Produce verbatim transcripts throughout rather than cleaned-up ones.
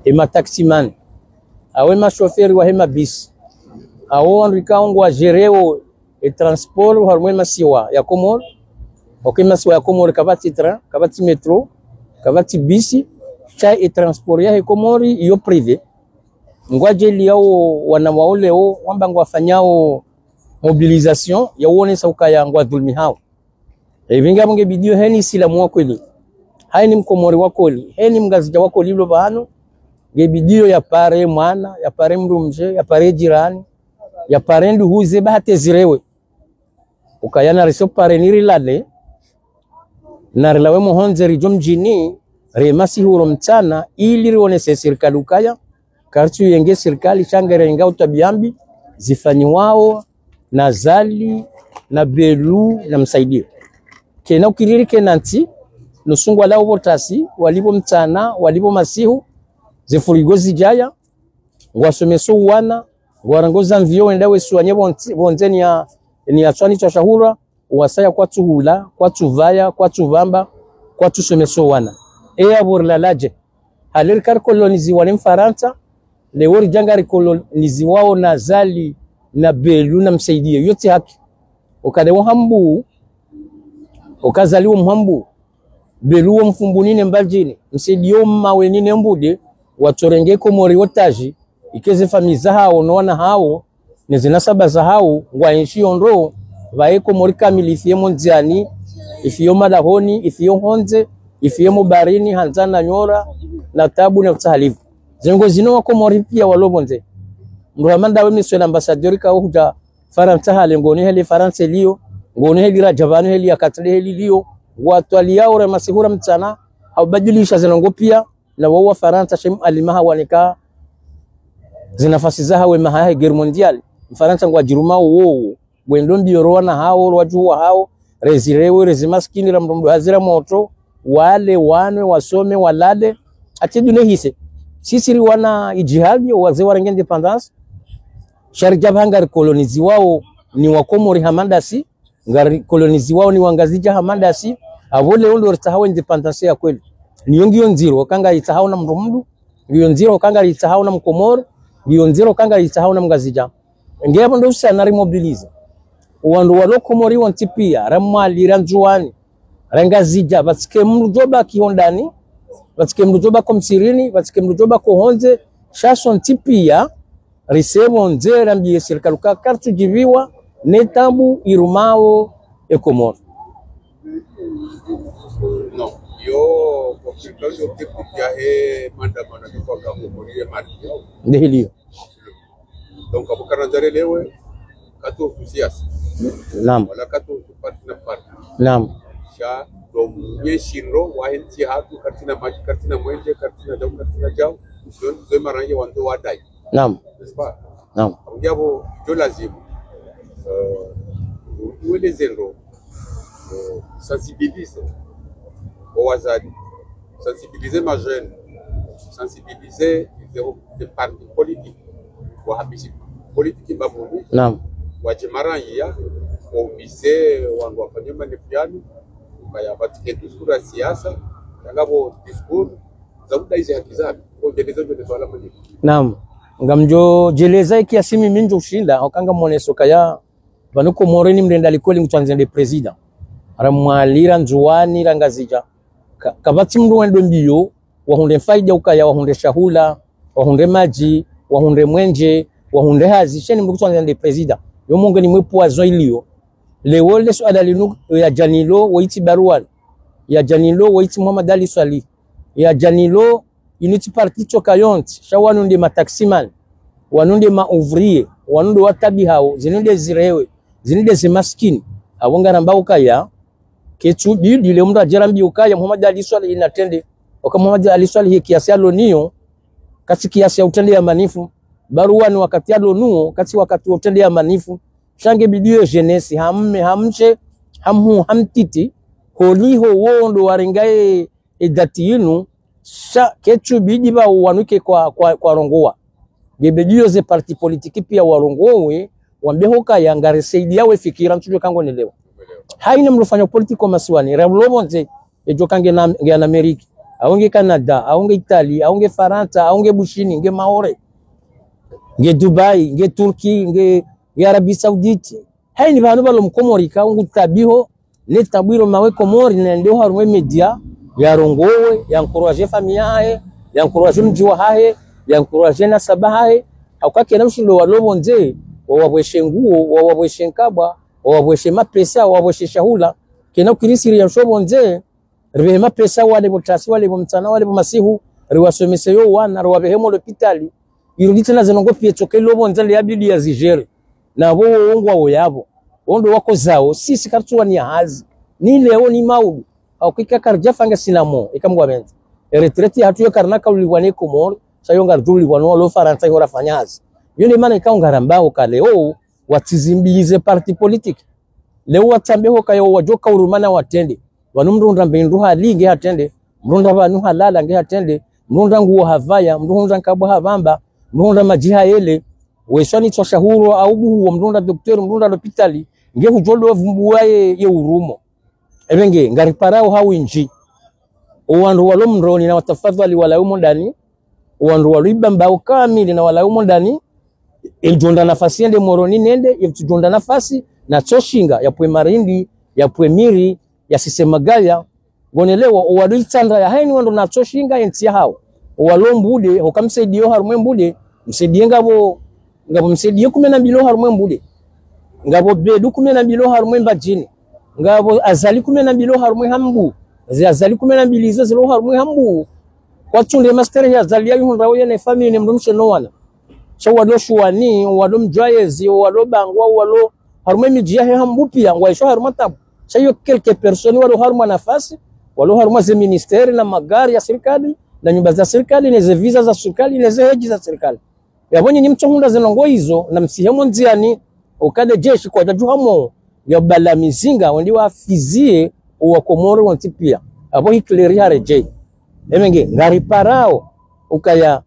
Ema taximan, awe ma chauffeur wahe ma bus, awo wandru ikao ngwa géréo e transport harumwa e masiwa ya Komori. Oke masiwa ya Komori kapvatsi train, kapvatsi métro, kapvatsi bus, sha e transport yahe Komori iyo privé. Ngwadjeli yawo wana wawo leo wamba ngwafanyao mobilisation ya uonesa ukaya ngwadhulumihao. Evinga nge bidiyo heni Silamu wa kweli, haini Mkomori wa kweli, heni Mngazidja wa kweli lo pvanu, nge bidiyo ya pare mwana, ya pare mdrumshe, ya pare jirani, ya pare nduhuze ba hata zirewe. Ukaya na riso pare ni rilale, na rilawe mohondze ridjo mdjini, rema sihuro mtsana, ili rionese sirikali ukaya, kartsu yenge sirikali sha ngerenga utabiambi zifanyiwao na Azali, na Belu, na Msaidiya. Kena ukiriri kena ntsi, nusu ngwalao pvo tasi, walipvo mtsana, walipvo masihu, zefurigo zidjaya, ngwasomeso wana, ngwarango za mviyo wenda wesuwanye pvondze, pvondze ni ya, ni ya tswani tswa shahura, wasaya kwatsu hula, kwatsu pvaya, kwatsu pvamba, kwatsu someso wana. Eya pvo rilaladje? Hale rika rikoloniziwa ni Mfarantsa, leo ridja nga rikoloniziwao na Azali, na Belu, na Msaidiya. Iyo tsi haki. Ukale wo Hambu, uka Azali wo Mhambu, Belu wo Mfumbuni ne Mbadjini, Msaidiya wo Maweni ne Mbude, watsorenge Komori wo tadji, ike ze famiyi zahao no wana hao, ne zinasaba zahao, ngwaenshio ndro, pvaye Komori kamili ifiye Mondziani, ifiye Malahoni, ifiye hondze, ifiye Mubarini, handza na nyora, na tabu na utsahalifu. Zengo zinu wa Komori piya walo pvondze. Mdru hama ndawe monsieur l'ambassadeur ikao hudja Farantsa hale ngoni heli Farantsa liyo, ngoni heli radja pvanu heli ya katile heli liyo, ngwatwaliyao re masihu ra mtsana, ha ubadilisha ze ndrongoo piya, na wawo Wafarantsa sha Mwalimu hawanika zinafasi zahawo emaha yahe guerre mondiale. Mfarantsa ngwadjirumao wowo. Ngwendo mbiyo ro wana hao, ro wadjuhu wahao, rezirewe, rezimaskini, ra mdru mdru hazira motro, wale, wanwe, wasome, walale, ati dune hise. Sisi riwana idjihadi, wazee warenge indépendance, sha ridja pvaha ngarikoloniziwao ni Wakomori hama ndasi, ngarikoloniziwao ni Wangazidja hama ndasi, apvo leo ndo ritsahao indépendance ya kweli. Niyo ngiyo ndziro, kanga itsahao na mdru mdru, ngiyo ndziro, kanga itsahao na Mkomori, ngiyo ndziro, kanga itsahao na Mngazidja. Nge apvo ndo usa na rimobilize wandru walo Komori wontsi piya, ra Mwali, ra Ndzuwani, ra Ngazidja, pvatsike mdru djo baki hondani, pvatsike mdru djo baki ho msirini, pvatsike mdru djo baki ho hondze, sha sontsi piya, rise pvondze rambiye sirikali uka kartsu djiviwa ne tabu irumao e Komori. Non, yo, consultation technique yahe mandamano ni kwa Komori ye mali yao. Ndehiliyo. Donc, apvo karandza relewe, katsu husu siasa. Naam. Wala katsu husu parti na parti. Naam. Sha, ndo mwenye shindro, wahe ntsi hatru, kartsina madji, kartsina mwenje, kartsina djau, kartsina djau. Ndo, ndo marange wandzo wadai. Naam. N'est-ce pas? Naam. Apvo nge apvo, djo lazimu. Euh, uweleze ndro, euh, sensibiliser owazali, sensibiliser ma jeunes, sensibiliser ze, ze parti politique, wahambisi politique mbapvuni. Naam. Wadje maraiya, waumise wandru wafanye manifestano, ukaya pvatsike discours ya siasa, yanga pvo discours za kudai ze haki zapvi, ko djeleza djo ne swala mwenye. Naam. Ngamdjo djeleza ikiasi mimi ndjo ushinda, hukanga mwoneso ukaya pvanu Komori ni mrenda likoli ngutsandzende président. Ra Mwali, ra Ndzuwani, ra Ngazidja. Ka, kapvatsi mdru wendo mbiyo, wahundre faida ukaya, wahundre shahula, wahundre madji, wahundre mwenje, wahundre hazi, sha ni mdru kutsandzende président. Yo mongeni mwe poison iliyo. Leo le suala linu yadja nalo, woyitsi Baruani. Yadja nalo, woyitsi Mohamed Ali Soilihi. Yadja nalo, inu tsi parti tsoka yontsi, sha wanu nde ma taximan, wanu nde ma ouvrier, wanu nde watabihao, zinu nde zirewe, zinu nde zimaskini. Apvo ngaramba ukaya, ketsu bidi le mdru adje rambi ukaya Mohamed Ali Soilihi natrende, oka Mohamed Ali Soilihi ye kiasi yalo nayo, katsi kiasi ya utrende ya manifestano, Baruani wakati yalo nawo, katsi wakati wa utrende ya manifestano, sha nge bidi yo jeunesse, ha mme, ha mshe, ha mhuu, ha mtiti, holiho wo ndo warenga ye, e dati yinu, sha ketsu bidi pvao wanu ke kwa, kwa, kwarongowa. Nge bidi yo ze parti politique piya warongowe, wambe hukaya ngarisaidiya we fikira ntsudjo kangonelewa. Haina mdru fanya politique wa masiwani, ra ulo pvondze, edjo kange na, nge ana Ameriki. au nge Canada, au nge Italie, au nge Farantsa, au nge Bushini, nge Maore, nge Dubai, nge Turquie, nge, nge Arabie Saoudite. Hayini pvanu pvalo mkomori ka ngutaabiho, ne taabiro mawe Komori nende oharumwa média, yarongowe, ya encourager famille yahahe, ya encourager mdji wahahe, ya encourager nasaba yahahe. Hauka kena ushindo walo pvondze, wawapvweshe nguo, wawapvweshe nkabwa, wawapvweshe mapesa, wawapvweshe shahula. Kena ukirisiri ya usho pvondze, ripvehe mapesa wale pvo tasi, wale pvo mtsana, wale pvo masihu, riwasomese yo wana, riwapvehe mo lopitali. Irudi tsena zendrongoo piya tsoke lo pvondze le yabidi yazigérer. Na pvo wo ngwawo yapvo. Wo ndo wakozao, sisi karitsuwaniya hazi. Ni leo ni maudu. Hauka ika karidjafanga sinamo, ika Mngu apvendze. E retraite yahatru yo karina kaulipvwa ne Komori, sha yo ngaridjo ulipvwa no walo Farantsa yo rafanya hazi. Yo nde mana ika ngarambao ka leo, watsizimbilize parti politique. Leo watsambe hukaya wadjoka urumana watrende. Pvanu mdru hundra mbe ndru hali nge hatrende. Mdru hundra pvanu halala nge hatrende. Mdru hundra nguo havaya. Mdru hundra nkabwa havamba. Mdru hundra madji hayele. Weswani tswa shahuro au buhuo. Mdru hundra docteur. Mdru hundra lopitali. Nge hudjo ndo vumbuwa ye, ye urumo. Epvenge, ngariparao hawindji. Owandru walo Mroni na watafadhwali walawe mo ndani. Owandru walo Ibambao kamili na walawe mo ndani. Yedjo hundra nafasi yende Moroni nende, yedjo hundra nafasi, natsoshinga, yapvwe Marindi, yapvwe Miri, yasise Magaya. Ngonelewa, owalo Itsandraya hayini wandru natsoshinga yentsi yahawo. Owalo Mbude, hoka msaidiye oharumwa Mbude, msaidiye ngapvo, ngapvo msaidiye kume na mbili oharumwa Mbude. Ngapvo Bedu kume na mbili oharumwa Mbadjini. Ngapvo Azali kume na mbili oharumwa Hambu. Ze Azali kume na mbili izo zilo oharumwa Hambu. Kwatsu nde master ya Azali ya yuhundra woye ne famille ne mdrumshe no wana. Sha walo Shuwani, walo Mdjwayezi, walo Bangwa, walo harumwa midji yahe Hambu piya, ngwaisho harumwa tabu. Sha yo quelques personnes walo harumwa nafasi, walo harumwa ze ministère na magari ya sirikali, na nyumba za sirikali, ne ze visa za sirikali, ne ze hedji za sirikali. Yapvo nyinyi mtsohundra zendrongoo izo, na msihe mo ndziyani, oka le jeshi kwadjadjuha mo, yapvala mizinga, wende wafiziye, owakomori wontsi piya. Apvo Hitler haredjeyi. Epvenge, ngariparao, ukaya,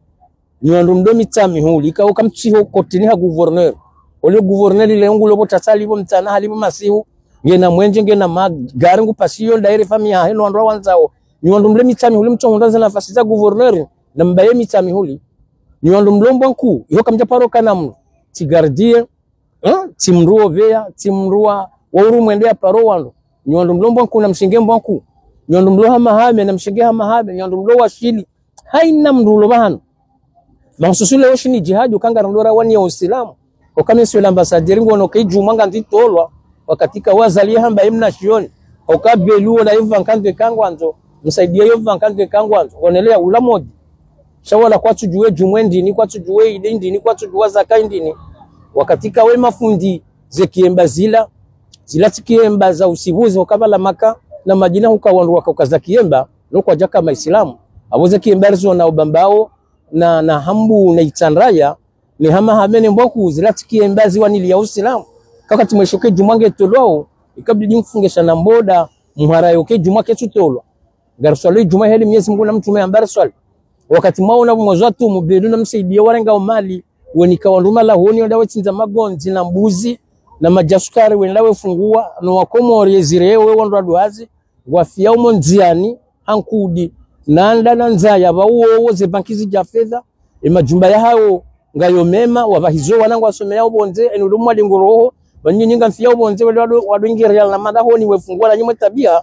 nyi wandru mlo Mitsamihuli, ika uka mtsiho kotini ha gouverneur. Ole gouverneur le ngulo pvo tasi, hali pvo mtsana, hali pvo masihu, ngena mwenje, ngena magari, ngupasiyo, ndaire famille yahe, no wandru wawandzao. Nyi wandru mlo Mitsamihuli, mtsohundra ze nafasi za gouverneur, na mbaye Mitsamihuli. Nyi wandru mlo Mbwankuu, iho kamdjaparo kana mdru. Tsi gardien, eh? Tsi mdru wo pveya, tsi mdru wa, wa urumwende yaparo wandru. Nyi wandru mlo Mbwankuu, na mshinge Mbwankuu. Nyi wandru mlo Hamahame, na mshinge Hamahame. Nyi wandru mlo Washili. Hayina mdru ulo pvahanu. Mahususu leo shini jihadi, uka ngarandora wani ya Usilamu. Oka monsieur l'ambassadeur ngono ke djumwa ngandzi tolwa. Wakati ka Azali hamba ye mna shioni. Oka Belu ola yopva nkandwe kangwandzo. Msaidiye yopva nkandwe kangwandzo. Ngoneleya ula modi. Sha wala kwatsudjuwe djumwa ndini, kwatsudjuwe ile ndini, kwatsudjuwa zaka ndini. Wakati ka we mafundi ze kiemba zila. Zila tsi kiemba za usibuzi, oka pvala Maka na Madina huka wandru waka uka za kiemba. No kwadjaka Maisilamu. Apvo ze kiemba rizo na Ubambao, na, na Hambu, na Itsandraya, ne Hamahame ne Mbwankuu zila tsi kiemba ziwaniliya Usilamu. Ka wakati mwesho ke djumwa nge tolwao, ikabidi mfunge shana mboda, muhara yo ke djumwa ketsu tolwa. Ngariswalo idjumwa heli Mnyezi Mngu na mtrume yamba riswali. Wakati mwaona pvo mwezi wa tumu, Belu na msaidiye warenga omali, wenika wandru malahoni, wenda wetsindza magondzi na mbuzi, na madjasukari, wenda wefunguwa, no wakomori ezire ewe wandru waduhazi, ngwafiyao mo ndziyani, ha nkudi, na nda na ndzaya, pvao wowo ze banki zidja fedha, e majumba yahawo ngayo mema, wapvahizo wana ngwasomeyao pvondze, enu ndo mwalingoroho, pvanyinyi ngamfiyao pvondze, wale wado, wado ngerial na madahoni, wefunguwa na nyimwe tabiya,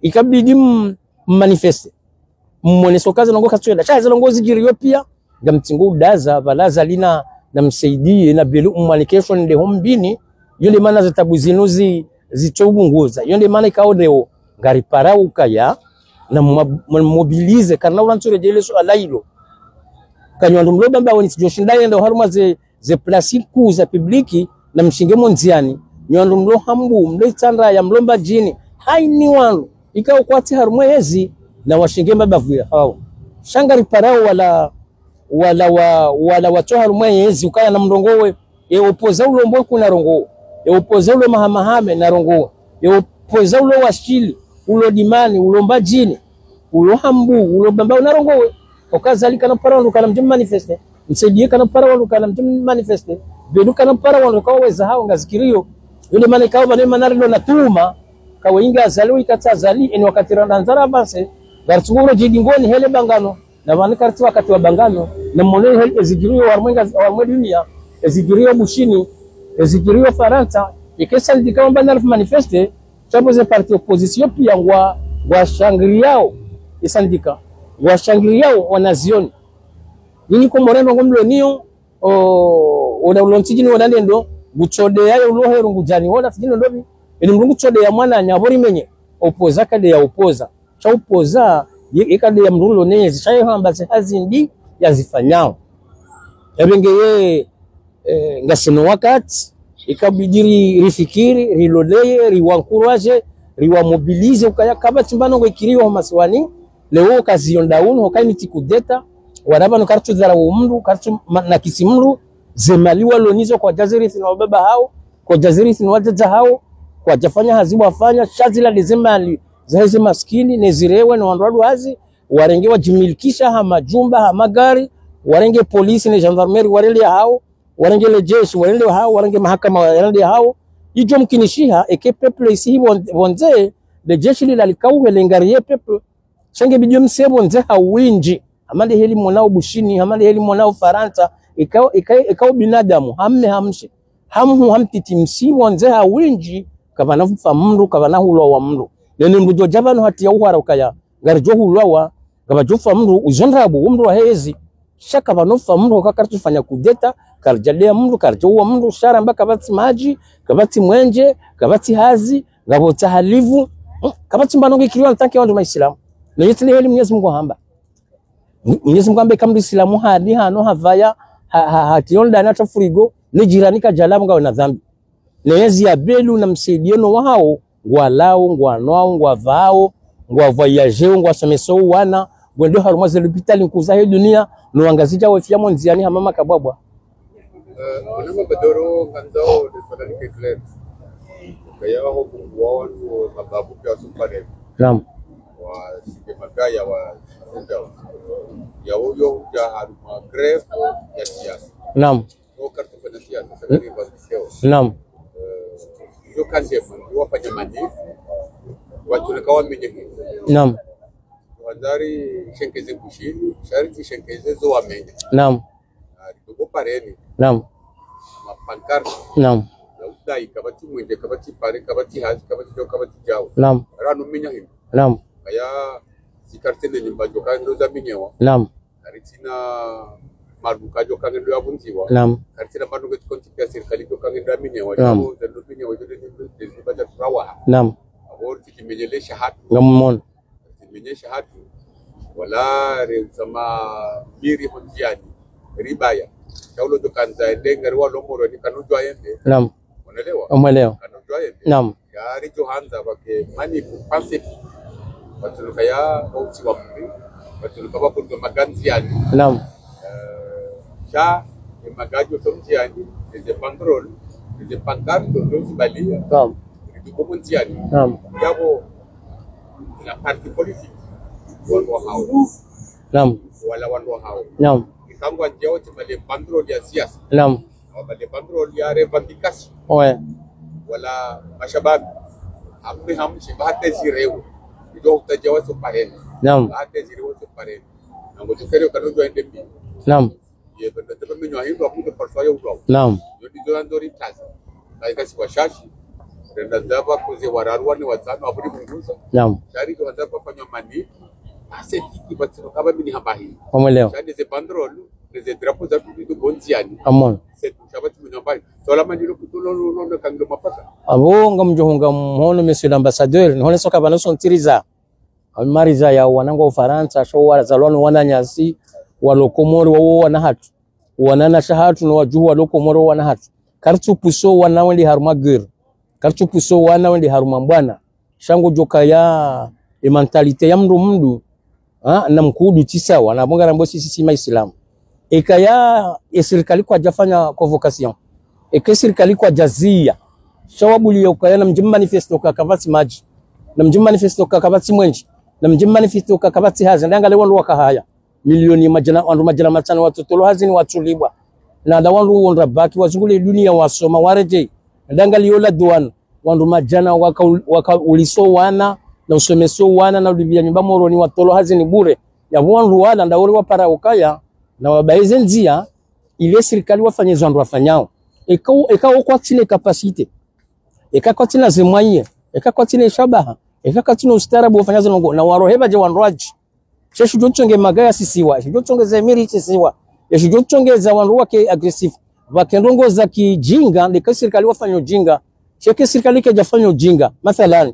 ikabidi m-, mmanifeste. Mmonese uka zendrongoo katswenda. Sha zendrongoo zidjiriyo piya, ngamtsingo udaza, pvala Azali na, na msaidiye, na Belu mwanike sho nde ho mbini, yo nde mana ze tabu zinu zi, zitso ubunguza. Yo nde mana ikao leo, ngariparao ukaya, na mwa-, mwa-, mobilize, karina ula ntsu redjeye le suala ilo. Ka nyi wandru mlo Bambao ni tsidjo shinda yenda oharumwa ze, ze place nkuu za public, na mshinge mo ndziyani. Nyi wandru mlo Hambu, mlo Itsandraya, mlo Mbadjini. Hayina wandru, ikao kwatsi harumwa yezi, na washinge mabavu yahawo. Sha ngariparao wala wala wa, wala watso harumwa yezi, ukaya na mrongowe, e opposant ulo Mbwankuu narongowe, e opposant ulo Mahamahame narongowe, e opposant ulo Washili, ulo Dimani, ulo Mbadjini, ulo Hambu, ulo Bambao narongowe. Oka Azali kana para wandru kana mdje mmanifeste, msaidiye kana para wandru kana mdje mmanifeste, Belu kana para wandru kawaweza hawo ngazikiriyo. Yo nde mana ikao pvanu mana rilo na tuhuma, ka weinga Azali, wikatsa Azali, eni wakati randa ndzara avance, Ngaritsungo uro djidingoni hele bangano, na pvanu karitsi wakati wa bangano, na mone hele ezidjiriyo harumwa nga, harumwa dunia, ezidjiriyo Bushini, ezidjiriyo Farantsa, eka sandika wamba narifu manifeste, sha pvo ze parti opposition pia ngwa, ngwashangiriyao, esandika, ngwashangiriyao wanazioni. Nyinyi Komori ndo ngomloniyo, o, ola ulo ntsidjini ola ndendo, ngutsodeya ye ulo heru ngudjani ola tsidjini ndopvi, eni mndru ngutsodeya mwananya pvo rimenye, opoza kadeya opoza. Sha upoza, ye, ye kadeya mndru ulo nezi, sha ye hamba ze hazi mbi yazifanyao. Yapvo nge ye, eh, ngasina wakati, ikabidi ri, rifikiri, riloleye, riwankuraje, riwamobilize, ukaya kapvatsi mbano ngwekiriyo ho masiwani, leo occasion ndo unu, hoka ini tsi kudeta, wala pvanu karitsu dharau mndru, karitsu ma, nakisi mndru, ze mali walo nazo kwadjazirithi no wababa hawo, kwadjazirithi no wadzadze hawo, kwadjafanya hazi wafanya, sha zila nde ze mali, zaheze maskini, ne zirewe, no wandru walo hazi, warenge wadjimilikisha ha majumba, ha magari, warenge polisi ne gendarmerie, warenge hawo, warenge le jeshi, warenge hawo, warenge mahakama, warenge hawo. Idjo mkinishiha, eke peuple isihi pvon, pvondze, le jeshi lila likauhe lengariye peuple. Sha nge bidi mse pvondze ha windji. Hama nde heli monao Bushini, hama nde heli monao Farantsa, ikao, ikao, ikao binadamu, ha mme ha mshe. Ha mhuu ha mtiti msi pvondze ha windji, kapvana ufa mndru, kapvana hulwawa mndru. Nene mndru djo dja pvanu hati ya uhara ukaya. Ngaridjo hulwawa, ngapvadjo ufa mndru, uzo ndrabo, wo mndru wa hezi. Sha kapvana ufa mndru, hoka karitsu fanya kudeta, karidja deya mndru, karidja uwa mndru, sha ramba kapvatsi madji, kapvatsi mwenje, kapvatsi hazi, ngapvo tsa halivu, hmm, kapvatsi mbano ngekiriyo en tant que wandru maisilamu. Na yetsi le heli Mwenyezi Mungu hamba. Mwenyezi Mungu hamba eka mndru isilamu hadi hano hapvaya, ha, ha, ha, tiyo ndani hata frigo, ne jirani kadjalamu ngawe na dhambi. Ne yezi ya belu na msaidiye no wahawo, ngwalao, ngwanwao, ngwavao, ngwavwayajeo, ngwasomesao wana, ngwendo harumwa ze lopitali nkuu zahe dunia, no wangazidja wefiya mo ndziani hama makabwabwa. Eh, mwana mabadoro ngandzao le swala like clair. Kaya ho bungu wa wandru mababu pia supare. Naam. Wa sike magaya wa sike wa. Ya uyo ya harumwa grève ya siasa. Naam. Yo karitsu fanya siasa, saka ni ba siasa. Naam. Eh, yo kandjema, yo wafanya manif, watsuleka wamenye. Naam. Wandza ri shenkeze Bushini, sha ritsi shenkeze zo wamenye. Naam. Ah, ri dogo pareni. Naam. Mapankarte. Naam. Ya udai, kapvatsi mwenje, kapvatsi pare, kapvatsi hazi, kapvatsi djao, kapvatsi djao. Naam. Rano menya hino. Naam. Kaya, zi kartsi ne nyumba djo ka ndo zamenyewa. Naam. Karitsina maduka djo ka ngendo yavundziwa. Naam. Karitsina maduka djo konti pia sirikali djo ka ngendo yamenyewa. Naam. Djao, zendo menyewa, djo de, de, de, de, baja turawa. Naam. Avo, tiki menyelesha hatru. Ngamono. Zimenyesha hatru, wala re usama miri ho ndziani, ribaya. Sha ulo djo kandza ende, ngari walo Moroni kanu djwa ende. Naam. Mwelewa? Mwelewa. Kanu djwa ende. Naam. Ngari djo handza pvake manif pacifique. Watsunuka ya, wausi wa mri. Watsunuka wakundu maga ndziani. Naam. Eh, sha, e maga djo so ndziani, eze banderole, eze pancarte, ndo zibaliya. Naam. Ridjo ko ndziani. Naam. Yapvo, la parti politique, wandru wahawo. Naam. Wala wandru wahawo. Naam. Ikao ngwadjao tsi pvale banderole ya siasa. Naam. Wapvale banderole ya revendication. Ouais. Wala mashababi. Ha mme ha mshe, pvaha te zirewe. Idjo hutadja waso pareni. Naam. Pvaha te zirewe waso pareni. Na ngodjo kere kanu djwa ende mbi. Naam. Ye, pvanda tsepa menyo ahindru, akunde parfois ya udwa. Naam. Yo ndizo ya ndori taza. Kaya kasi washashi. Renda dzapva koze wararu wane watsano, apvo ri munguza. Naam. Sha ridjo handza pvafanywa manif pacifique, pvatsi kaba mini hamba hini. Mwelewa. Sha ndeze banderole, ndeze drapeau za tulidu bondziani. Amono. C'est tout, sha pvatsi mini hamba hini. Sola mani lo kutulo lo, lo, lo, kangilo mapaka. Avo, ngamdjo hunga mhono, monsieur l'ambassadeur, nihone soka pvanu sontsi riza. Amariza ya wana ngwa Ufarantsa, sho wazalwa no wananyasi, walo Komori, wawo wana hatru. Wananyasha hatru no wadjuhu walo Komori, wawo wana hatru. Karitsu puso wana wende harumwa guerre. Karitsu puso wana wende harumwa mbwana. Sha ngodjo kaya e mentalité ya mndru mndru, ha, na mkudu tsi sawa, na pvo ngarambo sisi si maisilamu. Eka ya, e sirikali kwadjafanya convocation. Eka e sirikali kwadjaziya. Sha wabuliya ukaya namdje manifeste uka kapvatsi madji. Namdje manifeste uka kapvatsi mwenje. Namdje manifeste uka kapvatsi hazi. Ndangaliye wandru wakahaya. Milioni madjana, wandru madjana matsanu watsotolwa hazini watsulipvwa. Na nda wandru wondra baki, wazunguhe dunia wasoma, waredjeyi. Ndangaliye ola douane. Wandru madjana waka, waka uliso wana, Na usomesa wana na ulipvia nyumba Moroni watolwa hazini bure. Yapvo wandru wala ndauri wapara ukaya, na wabaye ze ndzia, ile sirikali wafanye zo wandru wafanyao. Eka, eka wo kwatsina capacité, eka kwatsina ze moyens, eka kwatsina shabaha, eka kwatsina ustaarabu wafanya ze ndrongoo, na warohe pvadje wandru wadji. She shidjo tsonge magaya sisiwa, shidjo tsonge ze miri sisiwa, shidjo tsonge za wandru wake agressif, wake ndrongoo za kijinga, ndeka sirikali wafanya ujinga. Sheke sirikali kedjafanya ujinga. Mathalan,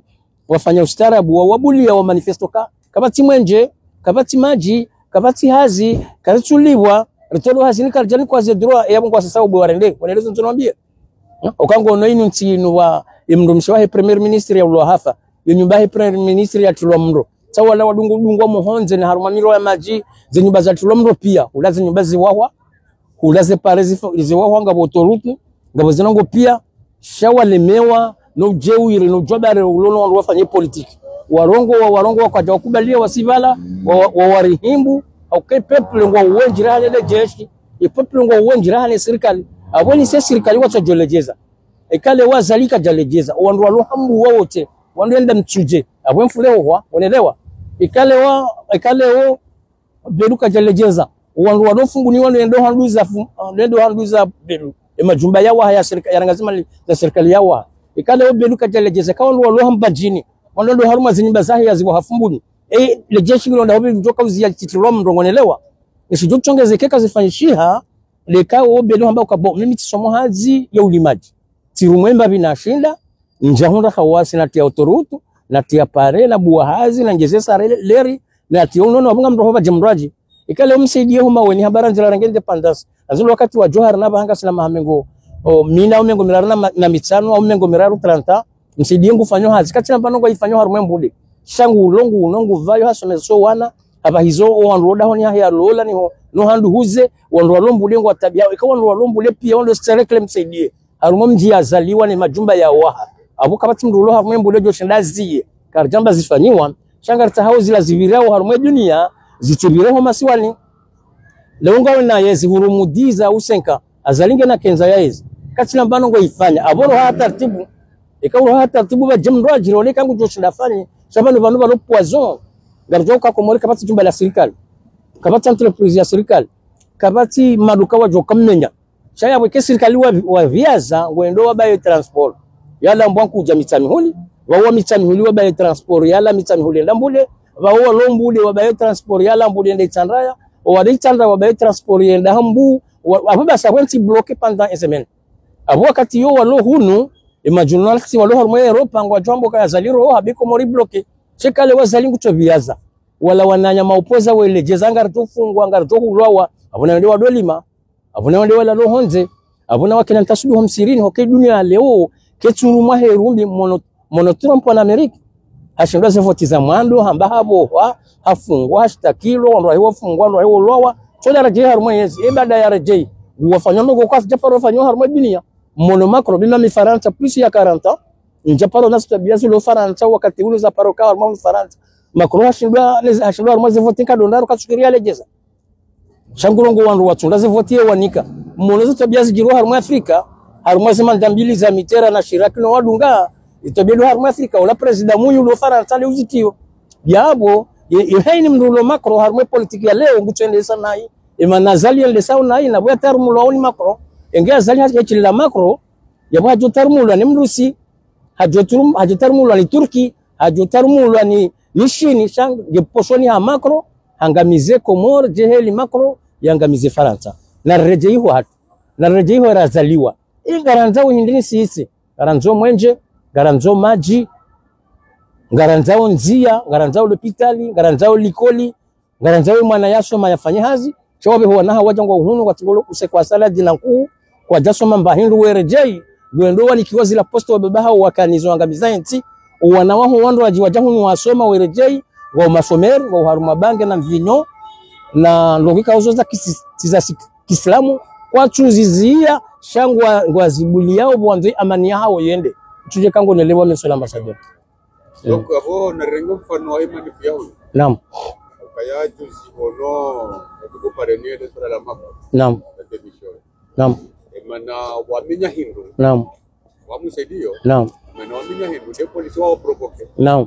wafanya ustaarabu, wa wabulia wa manifesto ka, kapvatsi mwenje, kapvatsi madji, kapvatsi hazi, karitsulipvwa, ritolwa hazini karidjani kwa ze droit, yapvo ngwasisa ubwe warende, wanelezo ntsonwambie. Uka ngono inu ntsi inu wa, imndru mshe wahe premier ministre yaulwa hafa, ye nyumba yahe premier ministre yatrilwa mndro. Tsa wala wadungu dungwa muhondze na harumwa miro ya madji, ze nyumba zatrilwa mndro pia, hula ze nyumba ziwahwa, hula ze pare zifa-, ziwahwa ngapvo autoroute, ngapvo ze ndrongoo pia, sha walemewa, no udjeuri, no udjwabari, ulono wandru wafanye politique. Warongowa, warongowa kwadja wakubalia wasipvala, wa, wa, wa warihimbu, hauka peuple ngwao wendji rahana le jeshi, ye peuple ngwao wendji rahana sirikali. Apvo ni se sirikali watsodjo ledjeza. Eka leo Azali kadja ledjeza, wandru walo hambuwa wote, wandru wenda mtsudje, apvo mfule hohwa, wanelewa. Eka leo, eka leo Belu kadja ledjeza, wandru walo Fumbuni wandru wendo handuza fu-, wandru wendo handuza Belu. E majumba yawaha ya sirika-, ya rangazimali za sirikali yawaha. Eka leo Belu kadja ledjeza, ka wandru walo Mbadjini, wandru wendo harumwa ze nyumba zahe yaziwaha Fumbuni. E, le jeshi ngilo nda hobe ndjoka uzi ya titilo mndro, wanelewa. Eshidjo tsongeze keka zifanyishiha, leka wo Belu hamba uka bo, mimi tsisomo hazi ya ulimadji. Tsirumwe mbapvi nashinda, ndjahundra hawasi natria autoroute, natria pare, nabuwa hazi, nandjeze sare le-, leri, natria unono, apvo ngamndro hopvadje mndru adji. Ika leo msaidie huma weni habari ndzila rangu indépendance. Azulu wakati wa Djohar na pvahanga sina maha mengo, o, mina au mengo miraru na ma-, na mitsanu au mengo miraru trente, msaidie ngufanyo hazi. Katsina pvanu ngwaifanyo harumwa Mbude. Sha ngu longu, nongu pvayo hasomesa wana, apvahizo, o wandru wodahoni hahe yalola niho, no handru huze, wandru walo Mbude ngwatabiao. Ika wandru walo Mbude pia, wandru sterekle msaidie. Harumwa mdji yazaliwa ne majumba yawaha. Apvo kapvatsi mndru ulo harumwa Mbude djoshinda ziye. Karidjamba zifanyiwa, sha ngaritsahao zila zipvirao harumwa dunia, zitsipvire ho masiwani. Leo ngawe na yezi hurumudiza usenka, Azali nge na kenza ya yezi. Katsina pvanu ngoifanya, apvo roha taratibu. Ika uroha taratibu pvadje mndru adjirole ka ngudjoshinda afanye, sha pvanu pvanu pvalo poison. Ngaridjo uka Komori kapvatsi jumba la sirikali. Kapvatsi entreprise ya sirikali. Kapvatsi maduka wadjo kamenya. Sha yapvo eka sirikali wa, wapviaza, ngwendo wabaye transport. Yala mbwa nkudja Mitsamihuli, pvao wa Mitsamihuli wabaye transport, yala Mitsamihuli yenda Mbude, pvao walo Mbude wabaye transport, yala Mbude yenda Itsandraya, wala Itsandraya wabaye transport yenda Hambu, wa, apvo basi apvo ntsi bloqué pendant une semaine. Apvo wakati yo walo hunu, e majournaliste walo harumwa Europa, ngwadjo amba ka Azali roha, be Komori bloqué. Sha eka leo Azali ngutsopviaza. Wala wananya maopoza weledjeza ngaridjo fungwa, ngaridjo hulwawa, apvo na wende wadolima. Apvo na wende walalo hondze, apvo na wakena ntasudu ho msirini, hoke dunia leo, ketsurumwa herumbi mono, mono Trump wa Amerika. Hashindwa ze voti za mwando, hamba hapvohwa, hafungwa, hashtakilwa, wandru wahe wafungwa, wandru wahe wolowa. Tsola redjei harumwa yezi, e baada ya redjei. Wafanya ndrongoo kazidjaparo fanywa harumwa dunia. Mono Macron, bima mi Farantsa, plus ya quarante ans. Ndjaparo na zitwabiya zilo Farantsa, wakati unu zaparo ka harumwa Farantsa. Macron hashindwa, hashindwa harumwa ze voti nkado ndraru katsukiri yaledjeza. Sha ngu rongoa wandru watsunda ze voti ye wanika. Mono ze twabiya zidjiriwa harumwa Afrika, harumwa ze manda mbili za Mitterrand na Chirac no wadunga, ze twabiya zilo harumwa Afrika, ola prezida muyu ulo Farantsa le uzitiyo. Yapvo, ye, ye hayini mndru ulo Macron harumwa politiki ya leo, ngutsendesa nayi, ye mana Azali yendesao nayi, na pvo yatarumulwa oni Macron, enge Azali ha-, yachilila Macron, yapvo hadjo tarumulwa ni Mrusi, hadjo turum-, hadjo tarumulwa ni Turki, hadjo tarumulwa ni, ni Shini, sha nge posoni ha Macron, hangamize Komori, djeheli Macron, yangamize Farantsa. Na redjei iho hatru. Na redjei iho razaliwa. I ngarandzao hindri ni sisi. Ngarandzao mwenje, ngarandzao madji, ngarandzao ndzia, ngarandzao lopitali, ngarandzao likoli, ngarandzao mwana yasoma yafanye hazi, sha wapveho wana hawadja ngwa hunu, watsingolo use kwa saladi na nkuhu, kwadjasoma mba hindru weredjei, wendo wanikiwa zila poste wababa hao wakanizo angamiza entsi, owana waho wandru wadji wadja hunu wasoma weredjei, ngwa umasomeri, ngwa uharumwa bange na mvinyo, na ndrongoo ikao zo za kisi-, za si-, kiislamu, kwatsu ziziya, sha ngwa, ngwa zibuliyao pvwandzo amani yahao yende. Tsudje kango nelewa, monsieur l'ambassadeur. Donc, apvo narenge mfano wa imani pia huyu. Naam. Ukaya juzi ono, kuko pareni ya swala la Macron. Naam. La démission. Naam. E mana wamenya hindru. Naam. Wamusaidiyo. Naam. Mana wamenya hindru, nde polisi wao provoqué. Naam.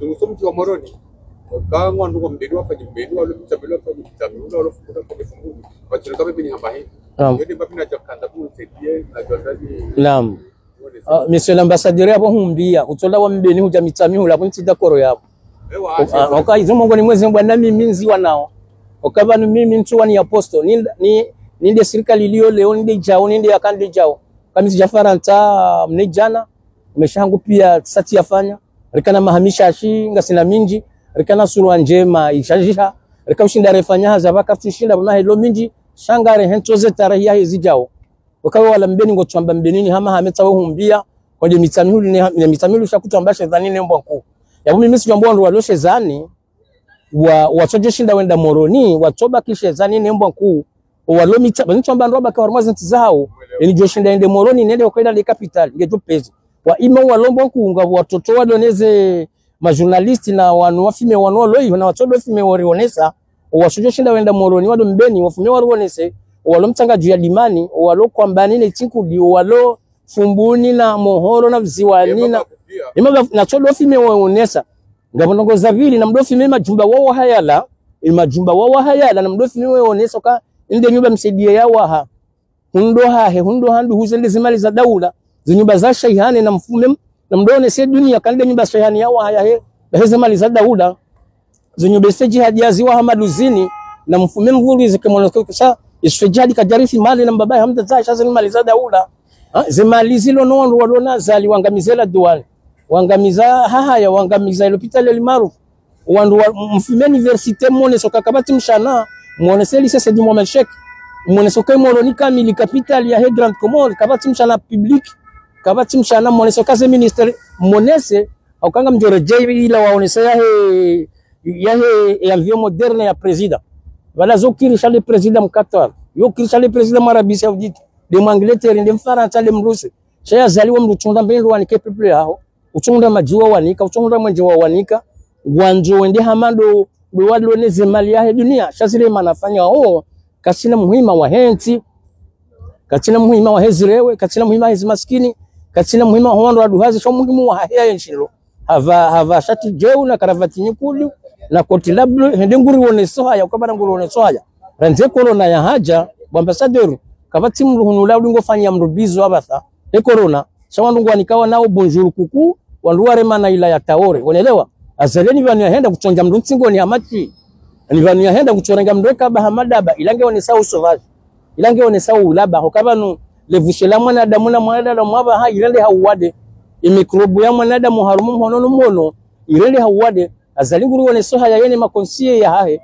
Ngazunguso mdji wa Moroni. Ka ngwandzo kwa Mbeni wafanye Mbeni, walo Mitsamihuli wafanye Mitsamihuli, walo Fumbuni wafanye Fumbuni. Pvatsina kabe bini hamba hini. Naam. Yode mbapvi nadja kandza kumsaidie, nadja ndani. Naam. Ah, Monsieur l'ambassadeur, yapvo humbia, utsola wa Mbeni hudja Mitsamihuli, yapvo ntsi d'accord yapvo. Ewa, ah, oka izo mongoni mwezi mbwa na mimi ndziwa nao. Oka pvanu mimi ntsuwa ni apostle, ni, ni, ninde sirikali iliyo leo, ninde djao, ninde yaka nde djao. Kamisi dja Farantsa, mne djana, maesha hangu pia sati yafanya. Rikana maha mishashi, ngasina mindji. Rikana surwa ndjema, ishajiha. Rika ushinda refanya hazi pvaka tsushinda pvwa mahelo mindji. Sha ngarehe ntso ze tarehi yahe zidjao. Wakawe wala Mbeni ngotsuamba Mbeni ni hama hametsa we humbia. Kwandje Mitsamihuli ne, ne Mitsamihuli sha kutsuamba Shezani ne Mbwankuu. Yapvo mimi tsidjwamba wandru walo Shezani, wa, watsodjo shinda wenda Moroni, watsobaki Shezani ne Mbwankuu. Owalo Mitsa-, pvanu tsuamba wandru wabaki harumwa zintsi zahao. Eni djo shinda yende Moroni, nende wakaila le capitale, ngedjo pvezi. Wa ima walo Mbwankuu, ngapvo watoto walo neze ma journaliste na wanu wafime wanu walo iho na watsodo fime warionesa. Owasudjo shinda wenda Moroni walo Mbeni, wafime warionese. Owalo Mtsangadju ya Dimani, owalo Kwambani ne Tsinkudi, owalo Fumbuni na Mohoro na Viziwani na, ima ba-, natsodo fime warionesa. Ngapvo ndrongoo za pvili, namdo fime majumba wawo hayala, e majumba wawo hayala, namdo fime warionesa ka, inde nyumba msaidie ya waha. Hundro hahe, hundro handru huze nde ze mali za daula. Ze nyumba za shayihane na mfume m-, namdo onese dunia ka nde nyumba shayihane ya waha yahe. Bahe ze mali za daula. Ze nyumba ise jihadi ya ziwa hama luzini, na mfume mvuri zike mono ke kusa, ise jihadi kadjarifi mali na mbaba hamda za sha ze mali za daula. Ha, ze mali zilo no wandru walo na Azali wangamize la douane. Wangamiza hahaya, wangamiza lopitali El Maarouf. Wandru wa, mfume université, mwonese ka kapvatsi mshana, mwonese lycée Said Mohamed Cheikh, mwonese ka Moroni kamili capitale yahe Grande Comore, kapvatsi mshana public, kapvatsi mshana, mwonese ka ze ministère, mwonese, hauka ngamdjo redjei ila waonese yahe, yahe, ya avion moderne ya président. Pvala zo kirisha le président Mqatar, yo kirisha le président Arabie Saoudite, nde Mwangleterre, nde Mfarantsa, nde Mrusi. Sha ya Azali wa mdru tsunda mbeni wanike peuple yaho. Utsunda madji wawanika, utsunda mwendje wawanika, ngwandzo wende hama ndo, ndo walo ne ze mali yahe dunia, sha zile mana fanya o, katsina muhima wahe ntsi, katsina muhima wahe zirewe, katsina muhima wahe zi maskini, katsina muhima waho wandru waduhazi, sha muhimu wahahe yaye ntsi lo. Hapva, hapva shati djeu na karavati nyekudu, na koti la bleu, hende ngurioneso haya, ukapvana ngurioneso haya. Randzi corona yahadja, bo ambassadeur, kapvatsi mdru hunu la udungo fanya mdru bizo apvatsa. He corona, sha wandru ngwanikao nao bonjour coucou, wandru waremana ila ya Traoré. Wonelewa? Azali ni pvanu yahenda kutsondja mdru ntsingoni hama tsi. Ni pvanu yahenda kutsorenga mdru ekaba hama daba, ila nge onesa usauvage. Ila nge onesa ulaba, hoka pvanu, le vushe la mwanadamu na mwanadamu mwapvaha, irende ha uwade. E microbe ya mwanadamu harumwa mhono no mhono, irende ha uwade. Azali ngurioneso haya yene ma conseillers yahahe.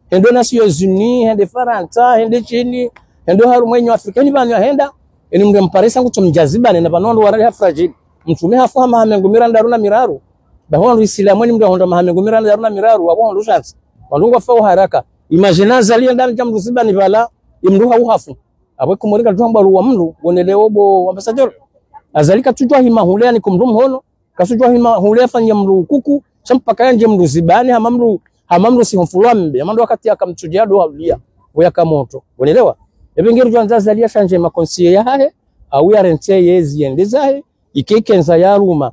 Hende Nations Unies, hende Farantsa, hende Chine, hende harumwa Union Africaine, pvanu yahenda, eni mdru mparisa ngutsomdjazibane na pvanu wandru warali ha fragile. Mtrume hafu ha maha mengo mirandaru na miraru. Baho wandru Isilamu eni mdru ahondra maha mengo mirandaru na miraru, wapvo hondro shansi. Wandru ngwafao haraka. Imagine Azali yenda ndja mdru zibani pvala, imdru hau hafu. Apvo Komori kadjwamba ruwa mdru, wonelewo bo ambassadeur. Azali katsudjwa hima hule yanike mdru mhono, katsudjwa hima hule yafanye mdru coucou, sha mpaka yandje mdru zibani, hama mdru, hama mdru sihomfulwa mbe, hama ndo wakati yaka mtsudje ndo haulia, wo yaka moto. Wonelewa? Epvo ngerudjwandza Azali yashandje ma conseillers yahahe, au yarentse yezi yende zahe, ike ikendza yaruma,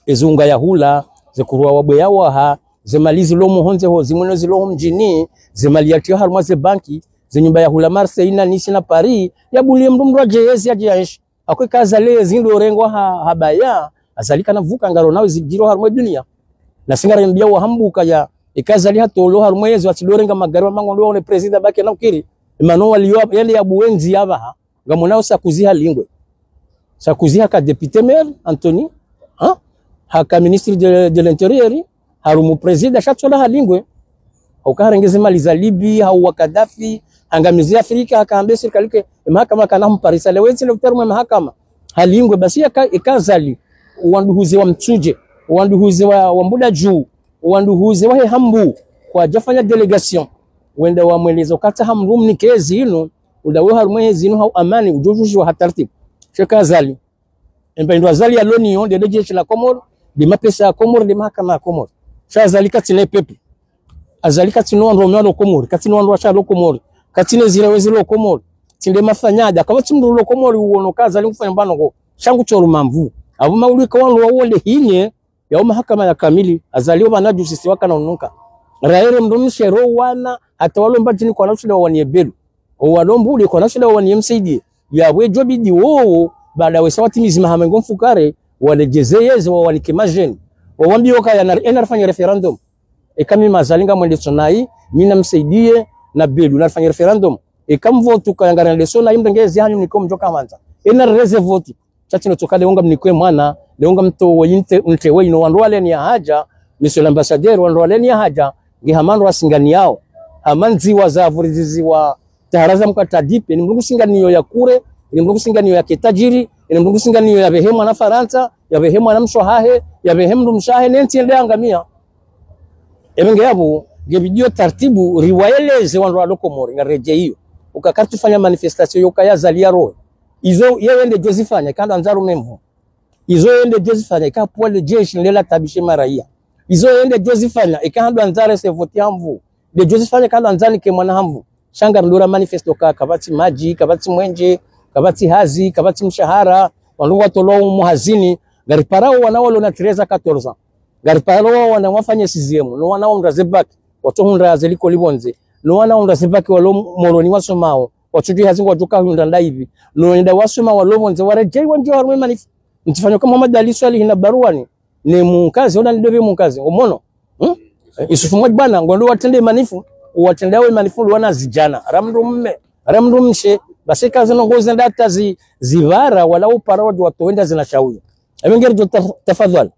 ezunga yahula, ze kurwa wabwe yawaha, Ze mali zilo muhondze ho, zimweno zilo ho mdjini, ze mali yatriyo harumwa ze banki, ze nyumba ya hula Marseille na Nice na Paris, yabuliye mndru mndru yadje yezi yadje yaenshi. Akwe ka Azali yezi ndo urengwa ha, ha baya, Azali kana vuka ngaro nawe zidjiro harumwa dunia. Na si ngarimbiao wahambuka ya, eka Azali hatolwa harumwa yezi watsidjo renga magari wa mangondo waone prezida baki na ukiri. Emano waliyo, yale ya buwenzi ya baha. Ngamonao Sarkozy halingwe. Sarkozy haka député maire, Antony, ha? Haka ministre de, de l'intérieur, harumu prezida, sha tsola halingwe. Hauka harenge ze mali za Libye, hauwa Kadhafi, hangamizi Afrika, haka hambe sirikali ke, emahakama kana humparisa, lewo yentsi le utarumwe mahakama. Halingwe, basi yaka, eka Azali, wandru huze wa Mtsudje, wandru huze wa, wa Mbuda Dju, wandru huze wa he Hambu, kwadjafanya délégation. Wenda wamweleza ukatsaha mndru mnike yezi inu, unda we harumwa yezi inu hau amani, udjo djudjiwa ha tartibu. Sheka Azali. Emba ndo Azali yalo nayo, nde, nde jeshi la Komori, nde mapesa ya Komori, nde mahakama ya Komori. Sha Azali katsina peuple. Azali katsina wandru wame walo Komori, katsina wandru washe walo Komori, katsina zira wezi lo Komori. Tsi nde mafanyadja, kapvatsi mndru lo Komori uono ka Azali ngufanya mbano ko. Sha ngu tsoru mamvu. Apvo maulika wandru wawonde hine, yao mahakama ya kamili, Azali opvanu djusisi wakana unuka. Raere mndru mshe ro wana, hata walo Mbadjini kwana ushinda wawaniye Belu. Owalo Mbude kwana ushinda wawaniye Msaidie. Yapvo djo bidi wowo, baada wesa watimizi maha mengo mfukare, waledjeze yezi wawanike madjeni. Wawambiye kaya na, ena rifanye référendum. Eka mi Azali ngamwendetso nayi, mi na Msaidie, na Belu, na rifanye référendum. Eka mvotu kaya ngarendeso nayi mrenge yezi hanyu mnike omdjo ka mwandza. Ena rireze vote. Sha tsi no tsoka leo ngamnikwe mwana, leo ngamtowe yinte, ntewe inu wandru waleni ya hadja, monsieur l'ambassadeur wandru waleni ya hadja, nge hama wandru wasinganiyao. Hama ndziwa za vuriziziwa tahara za mkatadipe, ni mndru ngusinganiyo ya kure, ni mndru ngusinganiyo ya ketadjiri, ni mndru ngusinganiyo ya pvehe mwana Farantsa, ya pvehe mwana mshe wahahe, ya pvehe mndru mshe wahe, nentsi yende yangamia. Ebe nge yapvo, nge bidi yo tartibu, riwaeleze wandru walo Komori, ngaredjeyi yo. Uka karitsufanya manifestation yo kaya Azali yarohe. Izo, yeye nde djozifanya, eka ndo andza rume mvu. Izo yeye nde djozifanya, eka pvwa le jeshi nde latabishe maraya. Izo yeye nde djozifanya, eka ndo andza rese vote ya mvu. Nde djozifanya, eka ndo andza nike mwana ha mvu. Sha ngarindro ra manifesto ka, kapvatsi madji, kapvatsi mwenje, kapvatsi hazi, kapvatsi mshahara, wandru watolwa umu hazini, ngariparao wana walo na treize à quatorze ans. Ngariparao wana wafanye sixième, no wana wahundra ze bac, watsohundra ze likoli pvondze, no wana wahundra ze bac walo Moroni wasomao, watsudjuwa hazi ngwadjoka hundra ndapvi, no wenda wasoma walo pvondze, waredjeyi wandjiye harumwa manif. Mtsifanye ka Mohamed Ali Soilihi na Baruani, ne Munkazi, ona ni dopvi Munkazi, omono. Hmm? Eh, Yusufu Mwadjibana, ngondo watrende manif, watrende yawe manif ndo wana zidjana, ra mndru mme, ra mndru mshe, basi kazi no ngozi nda hata zi, zipvara, wala upara wadjo watowenda zina shawiya. Ebe ngeri djo taf-, tafadhwali.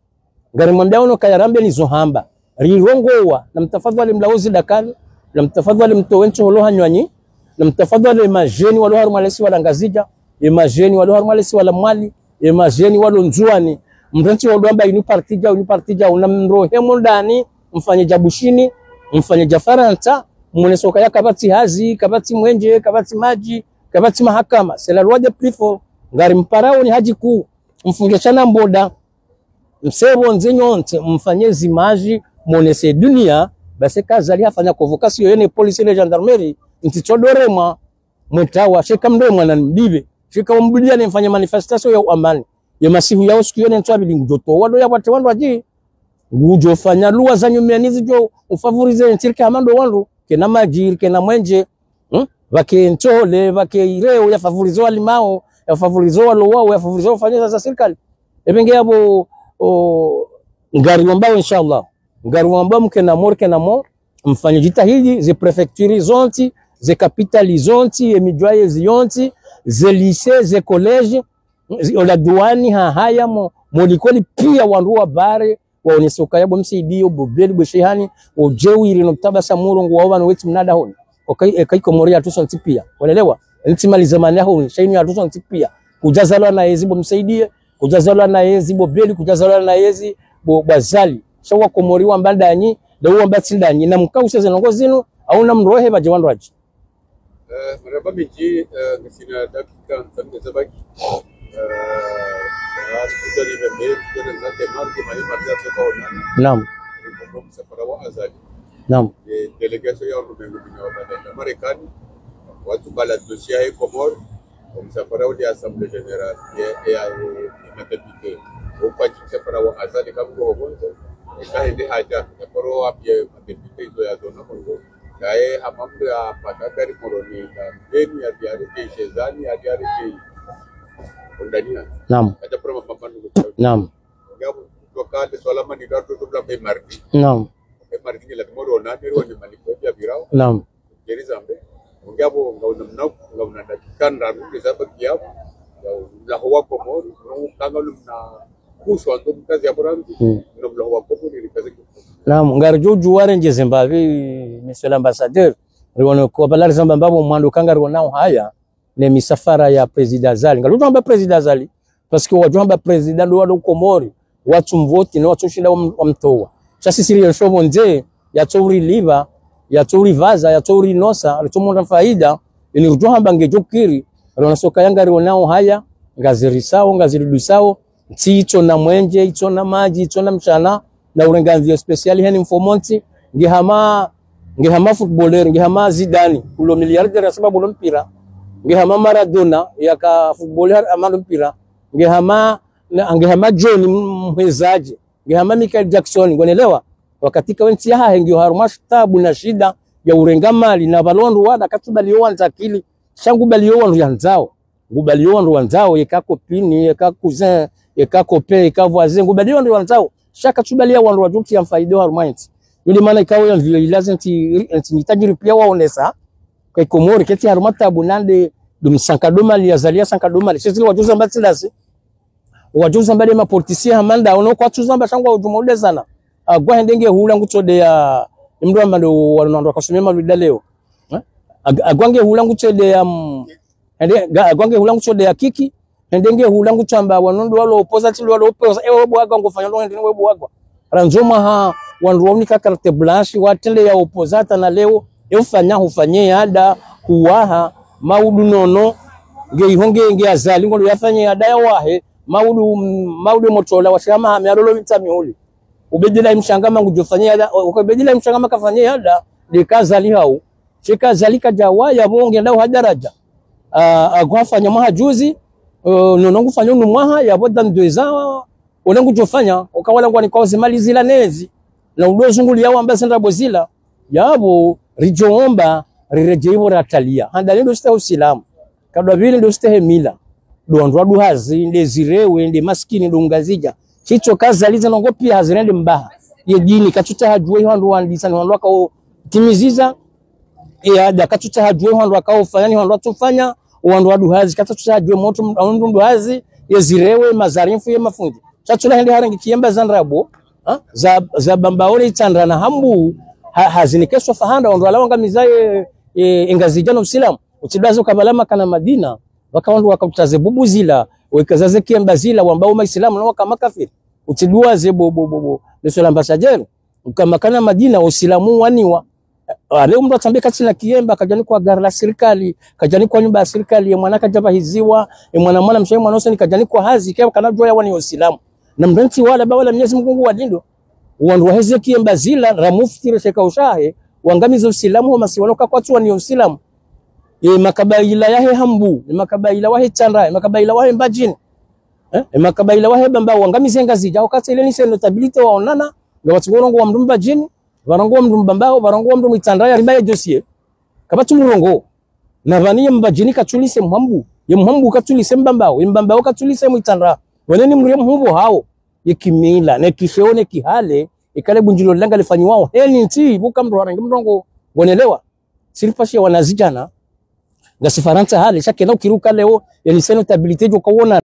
Ngarimwambiyao no kaya rambe ni zo hamba. Rirongowa, na mtafadhwali mlawo zidakani, na mtafadhwali mtowe ntsoholo hanywanyi, na mtafadhwali emajeni walo harumwa lesiwa la Ngazidja, emajeni walo harumwa lesiwa la Mwali, emajeni walo Ndzuwani. Mrentsi walo amba inu parti dja, inu parti dja, una mrohe mondani, mfanye dja Bushini, mfanye dja Farantsa, mwonese ukaya kapvatsi hazi, kapvatsi mwenje, kapvatsi madji, kapvatsi mahakama. C'est la loi des plus forts. Ngarimparao ni hadji kuu, mfunge shana mboda. Mse pvondze nyontsi, mfanye zimaji, mwonese dunia, basi ka Azali hafanya convocation yene police ne gendarmerie, ntsi tsodo remwa, mwetawa, sheka mremwa na mdibe, sheka wambulia ne mfanye manifestation ya uamani. Ye masihu yao siku yene ntswa bili ngudjo towa ndo ya pvwatse wandru wadji, ngudjo fanya luwa za nyumeni zidjo ufavorize ntsi rike hama ndo wandru, kena madji, kena mwenje, Hmm? Pvake ntsohole, pvake ireo, ya favorizo walimao, ya favorizo walowao, ya favorizo wafanyao za sirikali. Ebe nge yapvo, o, ngariwambao, inshallah. Ngariwambao mkena mor, kena mor, mfanye djitihadi, ze préfecture zontsi, ze capitale zontsi, ye midjwayezi yontsi, ze lycée, ze collège, zi, ola duwani, ha haya mo, mo likoli piya wandru wapvare, waonese ukaya bo Msaidie, bo Beli, bo Shehani, o Djewiri no Mtabasa Muro ngu wao pvanu wetsi mnada honi. Okai, eka i Komori yatru sontsi piya. Walelewa? Ntsi mali zamani honi, sha inu yatru sontsi piya. Kudjazalwa na yezi bo Msaidie, kudjazalwa na yezi bo Beli, kudjazalwa na yezi bo, bo Azali. Sha wa Komori wamba ndanyi, nda wamba tsi ndanyi. Na mkause ze ndrongo zinu, au na mrohe pvadje wandru wadji. Eh, marahaba mindji, eh, ngasina dakika ntsanu zabaki. Eh, ya, tutari na mbeli, tutari na zate, mardi, mali, mardi, atoka onana. Naam. Ni msafara wa Azali. Naam. Eh, délégation ya wandru mengo mina wa Marekani. Watsu bala dossier ya Komori. Msafara uli Assemblée Générale, ya, ya, ya, ya madéputé. Upatsi msafara wa Azali kamwe wa kwanza. Ika hende haja, ya koro Wapye madepite izo ya zona Kongo. Kaye hamambe ya pataka ri Moroni, na mbeni ya diari ke Shezani, ya diari ke Ondania. Naam. Hata pura mapambano. Naam. Ngabu toka le swalama ni dato tobla pe mardi. Naam. Pe mardi ni la Moroni, na mero ni manifo ya birao. Naam. Jeri zambe. Ngabo, ngabo namna, ngabo na dakika ndraru, ke zaba kiyabu. Ngabo la huwa Komori, ngabo kanga lumna kuswa ndo mkazi ya Burangi. Mm. Ngabo la huwa Komori, ni kazi. Naam, ngarijo juwa renje zembavi, monsieur l'ambassadeur. Riwono ko balari zamba mbabo mwando kanga riwonao haya, ne misafara ya Président Azali. Ngarijo hamba Président Azali, parce que wajo hamba Président ndo walo Komori, watsu mvoti, ne watsu shinda wam-, wamtowa. Sha sisi riyo shobo nze, yatso uriliva, yatso urivaza, yatso urinosa, yatso mona faida, ini rijo hamba ngejo kiri, riwona soka yanga riwonao haya, ngazirisao, ngaziridusao, ntsi itso na mwenje, itso na madji, itso na mshana, na urenga ndzia spécial heni mfomontsi, nge hama, nge hama footballeur, nge hama Zidane, kulo milliardaire ya sababu lo mpira, nge hama Maradona, yaka footballeur ama lo mpira, nge hama, na, nge hama John m-, mhezaji, nge hama Michael Jackson, ngonelewa, wakati ka wentsi yahahe ngiyo harumwa tabu na shida ya urenga mali na pvalo wandru wada katsubaliyo wandza akili, sha ngubaliyo wandru yandzao. Ngubaliyo wandru wandzao, yeka copine, yeka cousin, yeka copain, yeka voisin, ngubaliyo wandru wandzao. Sha katsubalia wandru wajo utriya mfaida harumwa entsi. Yule mana ikao ya mvilo ilaze ntsi, ntsi nyitajiri pia waonesa. Kwa Komori, ketsi harumwa tabu nande, ndo msanka ndo mali, ya Azali ya sanka ndo mali. Sisi wajo zamba tsi ndasi. Wajo zamba nde mapoliticiens hama nda, ono kwatsu zamba sha ngwa ujumo nde zana. Agwa hende nge hula ngutso nde ya, mndru amba ndo wanu wandru wakasome malwida leo. Eh? Ag-, agwa nge hula ngutso nde ya, mm, hende, ga-, agwa nge hula ngutso nde ya Kiki, hende nge hula ngutso amba wanu ndo walo opposant, ndo walo opposant, ewe bwagwa ngufanya ndo hende we bwagwa. Randzo mwaha, wandru waunika carte blanche, watrende ya opposant na leo, e ufanya, hufanye yada, huwaha, maudu nono, nge iho nge, nge Azali, ngolo yafanye yada ya wahe, maudu, maudu motola, washama hame, alolo mitsa mihuli. Ubedila imshangama ngujo fanye yada, o-, ubedila imshangama kafanye yada, ndeka Azali hau. Sheka Azali kajawa, yabo ngenda uha daraja. Ah, agwa fanya mwaha juzi, eh, nono ngufanya unu mwaha, yabo dans deux ans, ole ngujo fanya, oka wala ngwani kwa uzimali zila nezi. Na udo zunguli yawo amba zenda bo zila, yabo, rijo omba, rireje ibo ratalia. Handa ndo sita usilamu. Kadwa pvili ndo sita he mila. Ndo wandru wadu hazi, nde zirewe, nde maskini, ndo Ngazidja. Shitso kazaliza nongo pia hazi nende mbaha. Ye dini, katsutsaha juwe wandru wandisa, ni wandru wakao timiziza, e ada, katsutsaha juwe wandru wakao fanya, ni wandru watsufanya, wandru wadu hazi, katsutsaha juwe motro, wandru ndo hazi, ye zirewe, mazarimfu, ye mafundi. Sha tsula hende harengi kiemba za ndrabo, ha? Za, za Bambao ne Itsandra na Hambu, ha, hazi ni keswa fahanda, wandru wala wangamiza ye, ye, e Ngazidja no usilamu. Utsidwaze ukabala Maka na Madina, waka wandru waka utaze bubu zila, weka zaze kiemba zila, wamba uma Islamu na waka makafiri. Utsidwaze bo, bo, bo, bo, monsieur l'ambassadeur, uka Maka na Madina, usilamu waniwa. Ale mndru atsambe katsina kiemba, kajani kwa gari la sirikali, kajani kwa nyumba ya sirikali, ye mwana kajabahiziwa, ye mwana mwana mshe mwana useni kajani kwa hazi, kia kana jua ya wani usilamu. Na mndru ntsi wala ba wala Mwenyezi Mungu ngwalindo. Wandru waheze kiemba zila, ra mufti re sheka ushahe, wangamiza usilamu, wa masiwa no kakwatsu wani usilamu. E makabaila yahe Hambu, e makabaila wahe Itsandra, e makabaila wahe Mbadjini. Eh? E makabaila wahe Bambao, wangamize Ngazidja, wakati ile ni se notabilité waonana, nga watsi ngorongo wa mndru Mbadjini, warongo wa mndru Bambao, warongo wa mndru Itsandra, ya riba ye dossier. Kapvatsi mrongo. Na pvani ye Mbadjini katsulise Mhambu, ye Mhambu katsulise Mbambao, ye Mbambao katsulise Mwitsandra. Wene ni mndru ye Mhambu hao, ye kimila, ne kisheo, ne kihale, ikale bunjilo langa lifanyiwao. Heni ntsi, buka mndru harangi mrongo, ngonelewa. Siripashe wanazidjana, ngasi Farantsa hale, sha kena ukiri uka leo, ye ni se notabilité jo kawona,